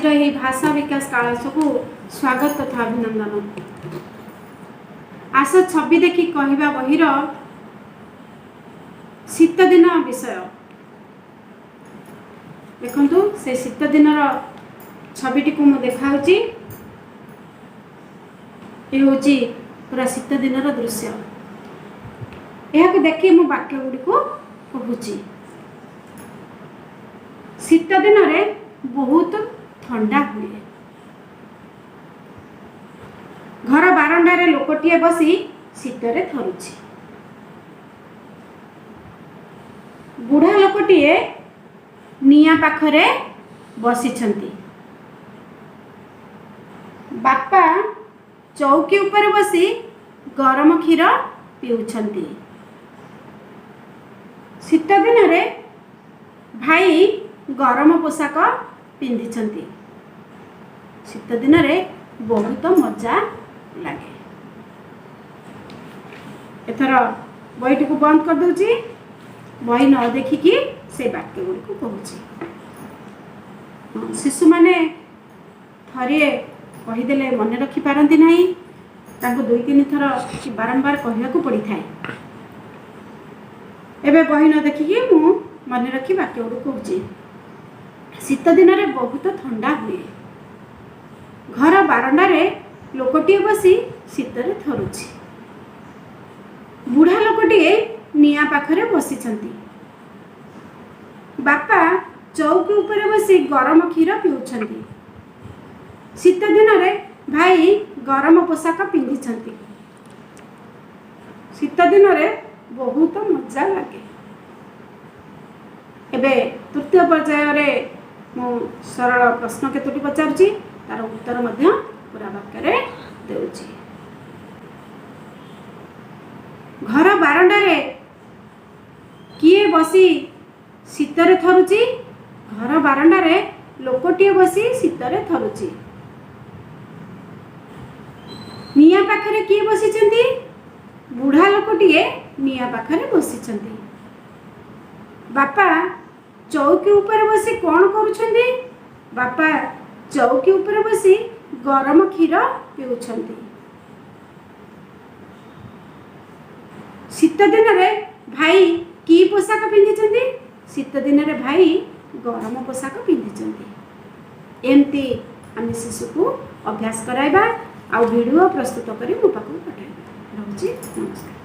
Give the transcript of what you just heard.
ଆଜିର ଏହି ଭାଷା ବିକାଶ କାଳସକୁ ସ୍ୱାଗତ ତଥା ଅଭିନନ୍ଦନ। ଆସ ଛବି ଦେଖି କହିବା ବହିର ଶୀତ ଦିନ ବିଷୟ। ଦେଖନ୍ତୁ, ସେ ଶୀତ ଦିନର ଛବିଟିକୁ ମୁଁ ଦେଖାଉଛି। ଏ ହେଉଛି ପୁରା ଶୀତ ଦିନର ଦୃଶ୍ୟ। ଏହାକୁ ଦେଖି ମୁଁ ବାକ୍ୟ ଗୁଡ଼ିକୁ କହୁଛି। ଶୀତ ଦିନରେ ବହୁତ ଥଣ୍ଡା ହୁଏ। ଘର ବାରଣ୍ଡାରେ ଲୋକଟିଏ ବସି ଶୀତରେ ଥରୁଛି। ବୁଢ଼ା ଲୋକଟିଏ ନିଆଁ ପାଖରେ ବସିଛନ୍ତି। ବାପା ଚୌକି ଉପରେ ବସି ଗରମ କ୍ଷୀର ପିଉଛନ୍ତି। ଶୀତ ଦିନରେ ଭାଇ ଗରମ ପୋଷାକ ପିନ୍ଧିଛନ୍ତି। ଶୀତ ଦିନରେ ବହୁତ ମଜା ଲାଗେ। ଏଥର ବହିଟିକୁ ବନ୍ଦ କରିଦେଉଛି। ବହି ନ ଦେଖିକି ସେ ବାକ୍ୟ ଗୁଡ଼ିକୁ କହୁଛି। ହଁ, ଶିଶୁମାନେ ଥରିଏ କହିଦେଲେ ମନେ ରଖିପାରନ୍ତି ନାହିଁ। ତାଙ୍କୁ ଦୁଇ ତିନି ଥର କି ବାରମ୍ବାର କହିବାକୁ ପଡ଼ିଥାଏ। ଏବେ ବହି ନ ଦେଖିକି ମୁଁ ମନେ ରଖି ବାକ୍ୟ ଗୁଡ଼ିକୁ କହୁଛି। ଶୀତ ଦିନରେ ବହୁତ ଥଣ୍ଡା ହୁଏ। ଘର ବାରଣ୍ଡାରେ ଲୋକଟିଏ ବସି ଶୀତରେ ଥରୁଛି। ବୁଢ଼ା ଲୋକଟିଏ ନିଆଁ ପାଖରେ ବସିଛନ୍ତି। ବାପା ଚୌକି ଉପରେ ବସି ଗରମ କ୍ଷୀର ପିଉଛନ୍ତି। ଶୀତ ଦିନରେ ଭାଇ ଗରମ ପୋଷାକ ପିନ୍ଧିଛନ୍ତି। ଶୀତ ଦିନରେ ବହୁତ ମଜା ଲାଗେ। ଏବେ ତୃତୀୟ ପର୍ଯ୍ୟାୟରେ ମୁଁ ସରଳ ପ୍ରଶ୍ନ କେତୋଟି ପଚାରୁଛି, ତାର ଉତ୍ତର ମଧ୍ୟ ପୁରା ବାକ୍ୟରେ ଦେଉଛି। ଘର ବାରଣ୍ଡାରେ କିଏ ବସି ଶୀତରେ ଥରୁଛି? ଘର ବାରଣ୍ଡାରେ ଲୋକଟିଏ ବସି ଶୀତରେ ଥରୁଛି। ନିଆଁ ପାଖରେ କିଏ ବସିଛନ୍ତି? ବୁଢ଼ା ଲୋକଟିଏ ନିଆଁ ପାଖରେ ବସିଛନ୍ତି। ବାପା ଚୌକି ଉପରେ ବସି କ'ଣ କରୁଛନ୍ତି? ବାପା ଚୌକି ଉପରେ ବସି ଗରମ କ୍ଷୀର ପିଉଛନ୍ତି। ଶୀତ ଦିନରେ ଭାଇ କି ପୋଷାକ ପିନ୍ଧିଛନ୍ତି? ଶୀତ ଦିନରେ ଭାଇ ଗରମ ପୋଷାକ ପିନ୍ଧିଛନ୍ତି। ଏମିତି ଆମେ ଶିଶୁକୁ ଅଭ୍ୟାସ କରାଇବା ଆଉ ଭିଡ଼ିଓ ପ୍ରସ୍ତୁତ କରି ମୋ ପାଖକୁ ପଠାଇବା। ରହୁଛି, ନମସ୍କାର।